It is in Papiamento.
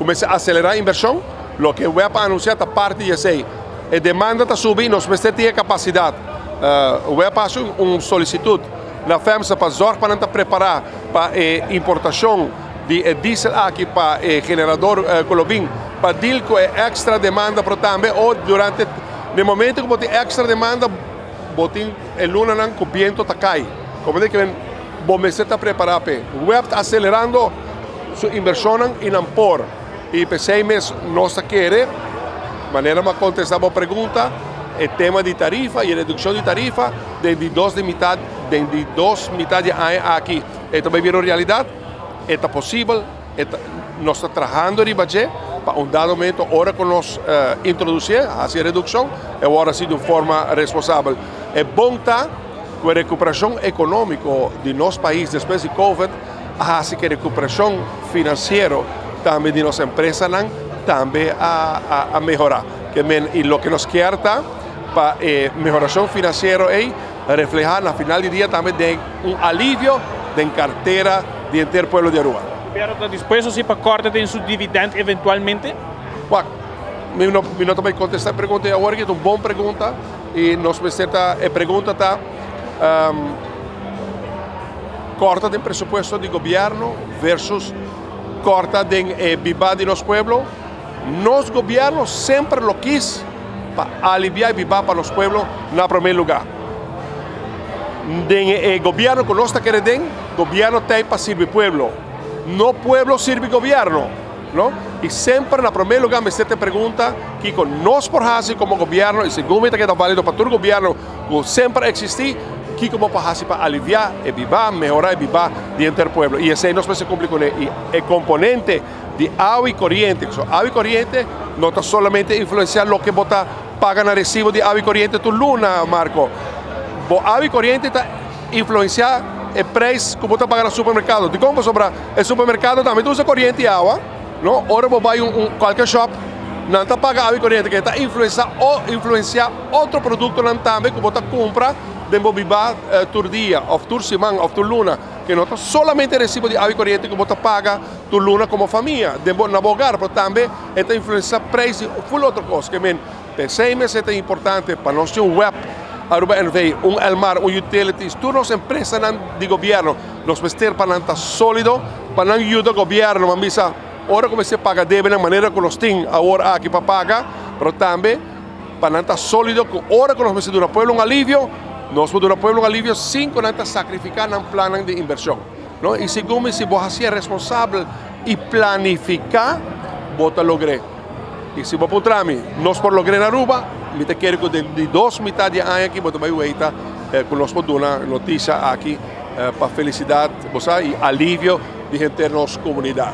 Ku mester aselerá invershon, loke web a anunsiá ta parti di esei. E demanda ta subi, nos mester tin e kapasidat. Web a hasi un solisitut na FEMSA pa zòrg pa nan ta prepará pa e importashon di e diesel aki pa e generador ku lo bin pa deal ku e èkstra demanda, pero tambe o durante den momento ku bo tin èkstra demanda bo tin e lunanan ku biento ta kai. Komo di ke bo mester ta prepará p'e. Web ta aselerando su invershonnan i nan por. I p'esei mes nos ta kere, manera mi a kontestá bo pregunta, e tema di tarifa i e redukshon di tarifa den di dos di mitat den di dos mitat di e aña aki e ta bai bira un realidat. E ta posibel, e ta nos ta trahando riba dje pa un dado momento ora ku nos introdusié, hasi e redukshon, e wòrdu hasi di un forma responsabel. E bon ta ku e rekuperashon ekonómiko di nos pais despues di covid a hasi ku e rekuperashon finansiero tambe di nos empresanan tambe a mehorá. Ke men i loke nos kier ta pa e mehorashon finansiero ei reflehá na final di dia tambe den un alivio den kartera di henter pueblo di Aruba. Gobierno ta dispuesto si pa kòrta den su dividend eventualmente? Wak, mi no mi no ta bai kontestá e pregunta ei awor, ta un bon pregunta i nos mester ta e pregunta ta kòrta den presupuesto di gobierno versus kòrta den e biba di nos pueblo. Nos gobierno semper lo kis pa alivia e biba pa nos pueblo na prome luga. Den e gobierno ku nos ta kere den, gobierno ta ei pa sirbi pueblo, no pueblo sirbi gobierno, no? I semper na prome luga mester ta e pregunta kiko nos por hasi komo gobierno i segun mi ta keda valido pa tur gobierno ku semper a eksistí, kiko bo por hasi pa alivia e biba, mehora e biba di henter pueblo. I esei nos mester kumpli kuné. I e komponente di awa i koriente. So awa i koriente no ta solamente influensiá loke bo ta paga na resibo di awa i koriente tur luna, Marco. Bo awa i koriente ta influensiá e preis ku bo ta paga na supermerkado. Dikon? Pasobra e supermerkado tambe ta usa koriente i awa, no? Ora bo bai un kualke shop, nan ta paga awa i koriente, ke ta influensiá o influensiá otro produktonan tambe ku bo ta kumpra den bo bibá tur dia òf tur siman òf tur luna. Ke no ta solamente e resibo di awa i koriente ku bo ta paga tur luna komo famia den bo na bo hogar, pero tambe e ta influensiá preis di ful otro kos. Ke men, p'esei mester ta importante pa nos tin un web Aruba NV, un Elmar, un Utilities, tur nos empresanan di gobièrnu, nos mester pa nan ta sólido, pa nan yuda gobièrnu. Nan bisa ora ku mester paga debenan manera ku nos tin awor aki pa paga, pero tambe pa nan ta sólido ku ora ku nos mester duna pueblo un alivio, nos por duna pueblo un alivio sin ku nan ta sakrifiká nan plannan di invershon. No, i segun mi si bo hasié responsabel i planifiká, bo ta logr'é. I si bo puntra mi, nos por logr'é na Aruba? Mi ta kere ku den di dos mitad di e aña aki bo ta bai weita ku nos por duna notisia aki pa felisidat, bo sa, i alivio di henter nos komunidat.